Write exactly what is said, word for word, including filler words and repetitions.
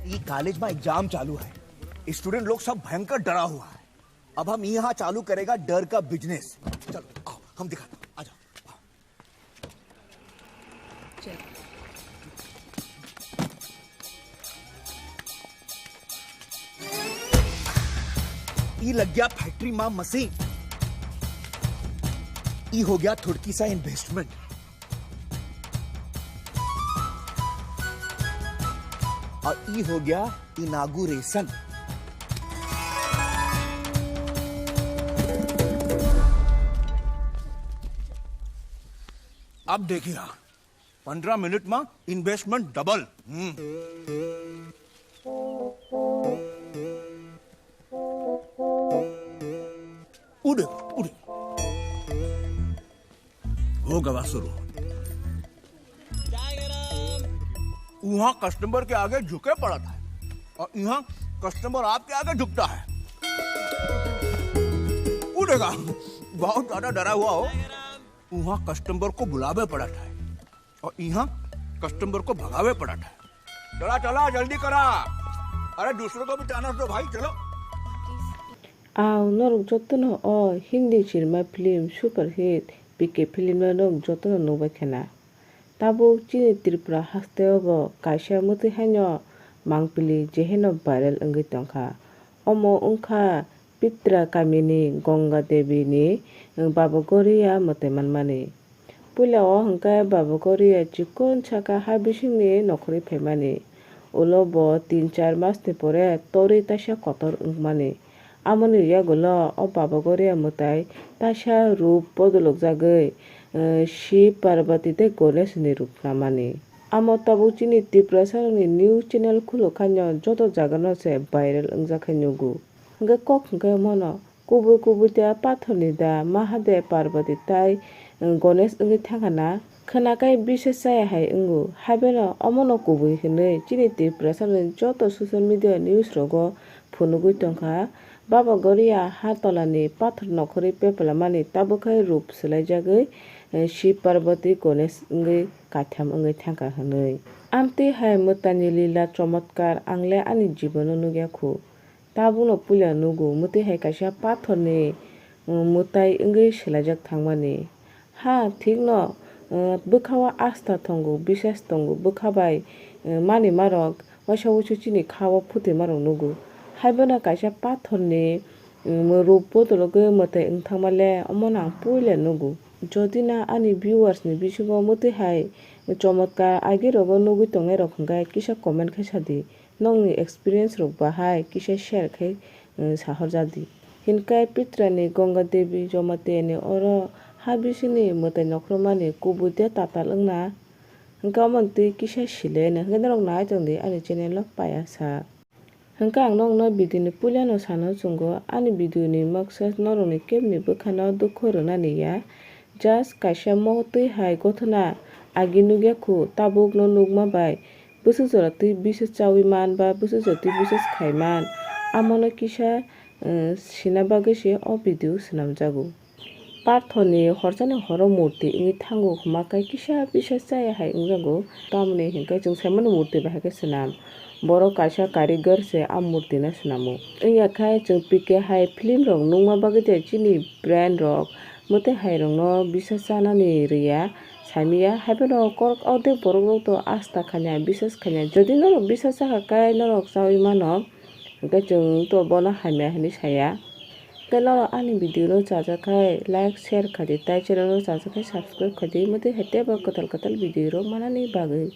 ये कॉलेज में एग्जाम चालू है, स्टूडेंट लोग सब भयंकर डरा हुआ है। अब हम यहाँ चालू करेगा डर का बिजनेस। चलो आओ, हम दिखाते हैं, आ जाओ। ई लग गया फैक्ट्री माँ मशीन। ई हो गया थोड़की सा इन्वेस्टमेंट। और ई हो गया इनागुरेशन। अब देखिए, पंद्रह मिनट में इन्वेस्टमेंट डबल। हम्म। उड़े, उड़े। हो गवा शुरू। वहाँ कस्टमर के आगे झुके पड़ा था और यहाँ कस्टमर आपके आगे झुकता है। उड़ेगा, बहुत ज्यादा डरा हुआ हो। वहाँ कस्टमर को बुलावे पड़ा था और यहाँ कस्टमर को भगावे पड़ा था। चला, चला, जल्दी करा। अरे, दूसरों को भी चांस दो भाई, चलो। Ang norok jotono o Hindi cinema film super hit P K film no norok jotono nukbai khena. Tabuk chini Tripura hasteo bo kaisa mwtwi haino mangpili je haino viral wngwi tongkha. Omo wngkha Pitra kamini Ganga Devi ni Baba Goria mwtai manmani. Puila o hwnkhe Baba Goria chikon saka ha bisingni nokhorwi phaimani. Ulo bo tin char masni pore torwi taisa kotor wngmani. Amoni yagulo o Baba Goria mwtai taisa rup bodolokjagwi, eh, Shiv, Parvati tei Ganesh ni rup khnamani. Amo tabuk chini Tiprasarokni news channel khulukhaino joto jagano se viral wngjak khai nugo. Hwnkhe kok hwnkhe omono kubui kubui da pathorni da Mahadev, Parvati tai, eh, Ganesh wngwi thangkhana khwnakhai bisas chaya hai wngo. Haibeno omono kubui hwnwi chini Tiprasarokni joto social media news rogo phunugwi tongkha. Baba Goria hartolani pathor nokhorwi peplamani tabukhe rup swlaijagwi, eh, Shiv Parvati Ganesh wngwi kaitham wngwi thangkha hwnwi. Amtwi hai mwtaini lila chomotkar angle ani jibono nukya khu. Tabukno puila nugo mwtwi hai kaisa pathorni, um, mwtai wngwi swlaijak thangmani. Ha, thikno, uh, bwkhao asta tongo, bisas tongo, bwkha bai, uh, manimarok waisa wuisu chini khao phutuimarok nugo. Haibono kaisa pathorni, um, rup bodologwi mwtai wngthangmale, omono ang puila nugo. Jodi na ani viewers ni bisingo mwtwi hai chomotkar agirogo nugwi tongnairok hwnkhe kisa comment khe sadi. Nokni experience rok bahai kisa share khai, eh, sahorjadi. Hinkai Pitrani Ganga Devi Jamatia ni oro ha bisingni mwtai nokhormani kubui de tatal wngna. Hinka omo twi kisa sile no hinke norok nai tongdi ani channel o paya sa. Hinka ang nokno video ni puila no sana chwngo ani video ni maksa norok ni kebni bwkha no dukho rwnani ya. Just kaisa mo twi hai gothona agi nukya khu tabuk no nukma bai. Bwswk jora twi bwswk chawi man ba bwswk jora twi bwswk khai man, amono kisa, eh, sina bagwi se o video swnamjago. Pathorni horsani horo murti wngwi thango hwnma khe kisa bisa chaya hai wngjago. Tamoni hinkhe chwng saimano murti bahai khe swnam. Borok kaisa karigar se a murti no swnamo. Wngya khe chwng P K hai film rok nukma bagwi je chini brand rok mwtai hai rokno bisa chanani rwya. Saimanya, haiphano korok ordek borok rok to asta khanya, bisas khanya. Jodi norok bisas sakha khe norok chawi mano, hwnkhe chwng to bono hamya hinwi saya. Tei norok ani video no chajak khai like, share khaidi, tai channel no chajak khai subscribe khaidi, mwtwi hai teibo kwtal kwtal video rok manani bagwi.